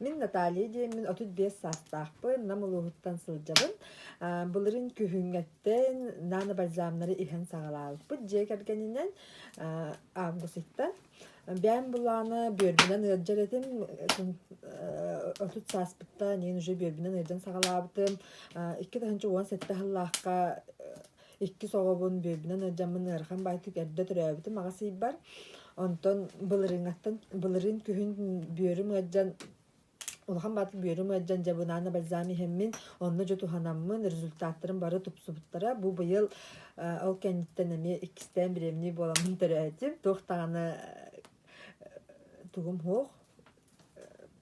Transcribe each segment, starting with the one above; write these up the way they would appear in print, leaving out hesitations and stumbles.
Мин Наталья диэммин 35 саастаахпын, Нам улууһуттан сылдьабын. Былырыын күһүҥҥэттэн нано-бальзамнары иһэн саҕалаабыппыт дьиэ кэргэнинэн августыттан. Бэйэм былаана бүөрбүнэн ыалдьар этим. 30 сааспыттан иин уже бүөрбүнэн ыалдьан саҕалаабытым. 2017 сыллаахха иккис оҕобун бүөрбүнэн ыалдьаммын ыарахан баайтык эрдэ төрөөбүтүм аҕыс ыйбар. Онтон былырыыҥҥаттан былырыын күһүн бүөрүм ыалдьан улахан баатык бүөрүм ыалдьан дьэ бынаана бальзам иһэммин онно дьэ туһанаммын результаттарым бары тупсубуттара. Бу быйыл ол кэнниттэн эмиэ иккистээн бириэмний буоламмын төрөөтүм. Туох даҕаны тугум суох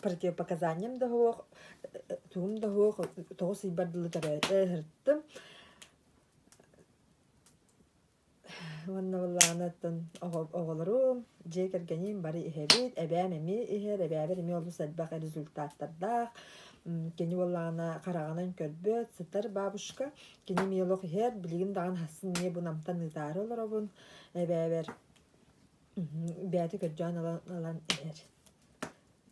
противопоказанием да суох тугум да суох 9 ыйбар дылы төрөөтө сырыттым. Уонна былаанаттан оҕолорум, дьиэ кэргэним бары иһэбит, эбээм эмиэ иһэр, эбээбэр эмиэ олус элбэх результаттардаах. Кини буоллаҕына хараҕынан көрбөт, сытар бабушка. Кини эмиэ олох иһэр, билигин даҕаны хасын эмиэ бу Намтан ыытаары олоробун. Эбээбэр бэйэтэ көрдөөн ылан, ылан иһэр.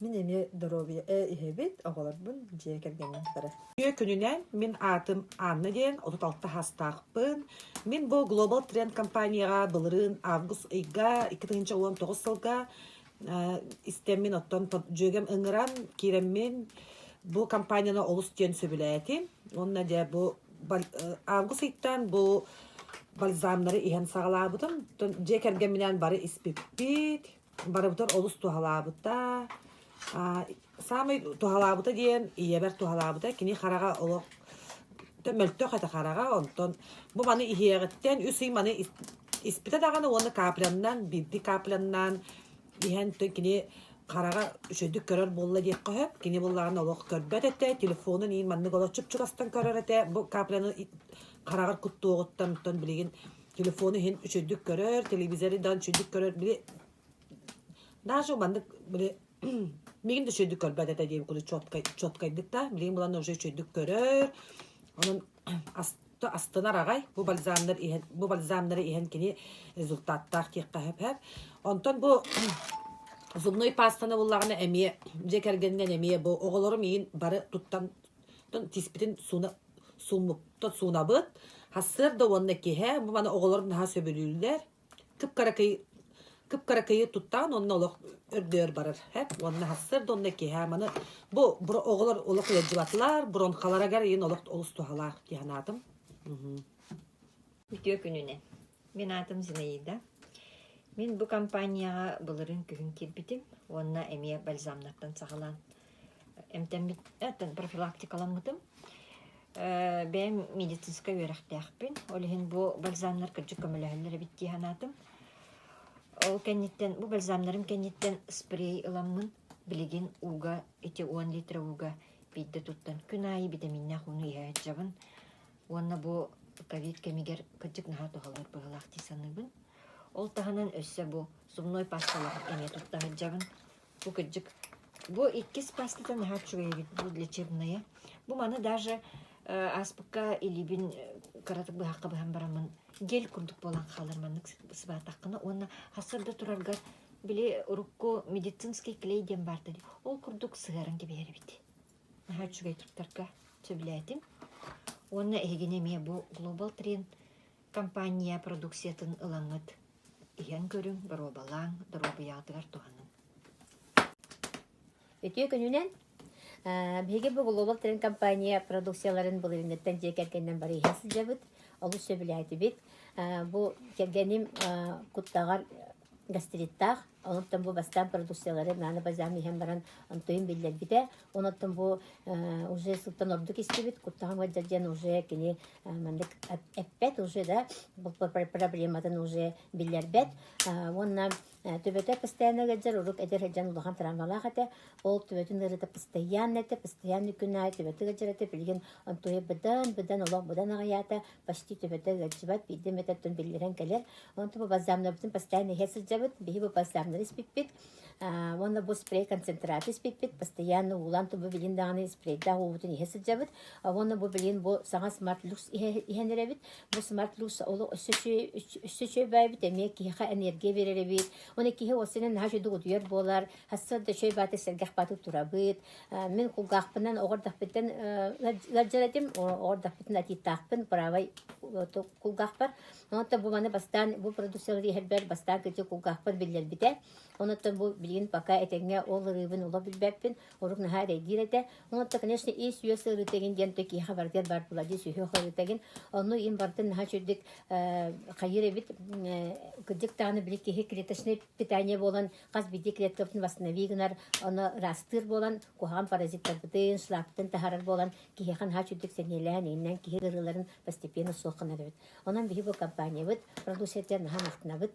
Мин эмиэ доруобуйа иһэбит, оҕолорбун, дьиэ кэргэммин кытары. Үтүө күнүнэн, мин аатым Анна диэн, 36 саастаахпын. Мин бу Global Trend компанияҕа былырыын август ыйга 2019 сылга истэммин оттон дьүөгэм ыҥыран киирэммин бу компанияны олус диэн сөбүлээтим. Уонна дьэ бу август ыйтан бу бальзамнары иһэн саҕалаабытым. Дьиэ кэргэмминээн бары испиппит. Барыбытын олус туһалаабыта. Саамай туһалаабыта диэн ийэбэр туһалаабыта. Кини хараҕа олох мөлтөх этэ хараҕа. Онтон бу маны иһиэҕиттэн үс ый маны испитэ даҕаны уонна капляннан, биирдии капляннан иһэн кини хараҕа үчүгэйдик көрөр буолла диэххэ сөп. Кини буоллаҕына олох көрбөт этэ, телефонун иин маннык олох чуп-чугастан көрөр этэ. Бу капляны хараҕар куттуоҕуттан оттон билигин телефону иһин үчүгэйдик көрөр, телевизоры да үчүгэйдик көрөр. Били даже маннык били миигин да үчүгэйдик көрбөт этэ диэбит курдук четкай четкайдык да билигин булан уже үчүгэйдик көрөр. Онон астынар аҕай бу бальзамнар иһэн бу бальзамнары иһэн кини результаттаах диэххэ сөп. Онтон бу зубной пастаны буллаҕына эмиэ дьиэ кэргэнинэн эмиэ бу оҕолорум иин бары туттан тиспитин сууна сууммуттан суунабыт. Сарсыарда уонна киэһэ бу маны оҕолор наһаа сөбүлүүллэр. Кып-кыракый кып-кыракыйы туттаан уонна олох өрдөөр барар. Уонна сарсыарда уонна киэһэ маны бу оҕолор олох ыалдьыбатылар, бронхаларыгар иин олох олус туһалаах дии санаатым. Үтүө күнүнэн. Мин аатым Зинаида. Мин бу компанияҕа былырыын күһүн киирбитим уонна эмиэ бальзамнартан саҕалаан эмтэммит профилактикаламмытым. Бэйэм медицинскэй үөрэхтээхпин. Ол иһин бу бальзамнар кырдьык көмөлөһөллөр эбит дии санаатым. Ол кэнниттэн, бу бальзамнарым кэнниттэн спрей ыламмын, билигин ууга, ити 10 литр ууга биирдэ туттан күн аайы битэмииннээх ууну иһэ сылдьабын. Уонна бу ковид кэмигэр кырдьык наһаа туһалыыр быһыылаах дии саныыбын. Ол таһынан өссө бу зубной пасталары эмиэ тутта сылдьабын. Бу кырдьык бу иккис пастата наһаа үчүгэй эбит, бу лечебная. Бу маны даже ааспыкка илиибин кыратык быһахха быһан бараммын гель курдук буолан хаалар маннык сыбаатаххына уонна сарсыарда тураргар били урукку медицинский клей диэн баар дии ол курдук сыһыаран кэбиһэр эбит. Наһаа үчүгэй туттарга сөбүлээтим. Уонна эһигини эмиэ бу Global Trend компания продукциятын ылаҥҥыт иһэн көрүҥ, боруобалааҥ, доруобуйаҕытыгар туһаныҥ. Үтүө күнүнэн! Биһиги бу Global Trend компания продукцияларын былырыыҥҥыттан дьиэ кэргэнинэн бары иһэ сылдьабыт. Олус сөбүлээтибит. Бу кэргэним куттаҕар гастриттаах. Онтон бу бастаан продукциялары наана базам иһэн баран онтуйун биллэрбитэ. Онтон бу уже сылтан ордук истибит. Куттаҕым ыалдьар диэн уже кини маннык эппэт уже да бу проблематын уже биллэрбэт. Уонна төбөтө постоянно ыалдьар, урук эдэр сылдьан улахан травмалаах этэ. Ол төбөтүн ыарыыта постоянно этэ, постоянно күн аайы төбөтө ыалдьар этэ. Билигин онтуйа быдан, быдан олох быдан аҕыйаата, почти төбөтө ыалдьыбат, биирдэ эмэтэ оттон биллэрэн кэлэр. Онтон бу бальзамнарбытын постоянно иһэ сылдьабыт. Биһи бу бальзамнары испиппит. Уонна бу спрей концентрат испиппит, постоянно уулаан тубу билин даҕаны спрейдаах уубутун иһэ сылдьабыт. Уонна бу билин бу саҥа Smart Lux иһэн эрэбит. Бу Smart Lux олох өссө үчүгэй баайбыт, эмиэ киһиэхэ энергия биэрэр эбит. Уонна киһи уоссанан наһаа үчүгэй утуйар буолар, хассыар да үчүгэй бааты сэргэх бааты турабыт. Мин кулгаахпынан оҕордохпуттан ыалдьар этим, оҕордохпутун атииттаахпын, правай кулгаахпар. Онтон бу маны бастаан бу продукциялары иһэрбэр бастаан кырдьык кулгаахпар биллэрбитэ. Онтон бу билигин пока этэҥҥэ ол ырыыбын олох билбэппин, урук наһаа эрэйдиир этэ. Онтон, конечно, ис-үөс ыарыытагын диэн киһиэхэ барытыгар бар була дии сүһүөх ыарыытагын. Онну им бартын наһаа үчүгдүк хайыыр эбит. Кырдьык даҕаны били киһи клеточное питание буолан хас биирдии клеткабытын восстанови гынар, ону ыраастыыр буолан, куһаҕан паразиттарбытын, шлактын таһаарар буолан, киһиэхэ наһаа үчүгдүк сэниэлээн, иҥнэн киһи ыарыыларын постепенно суох гынар эбит. Онон биһи бу компаниябыт продукциятыгар наһаа махтанабыт.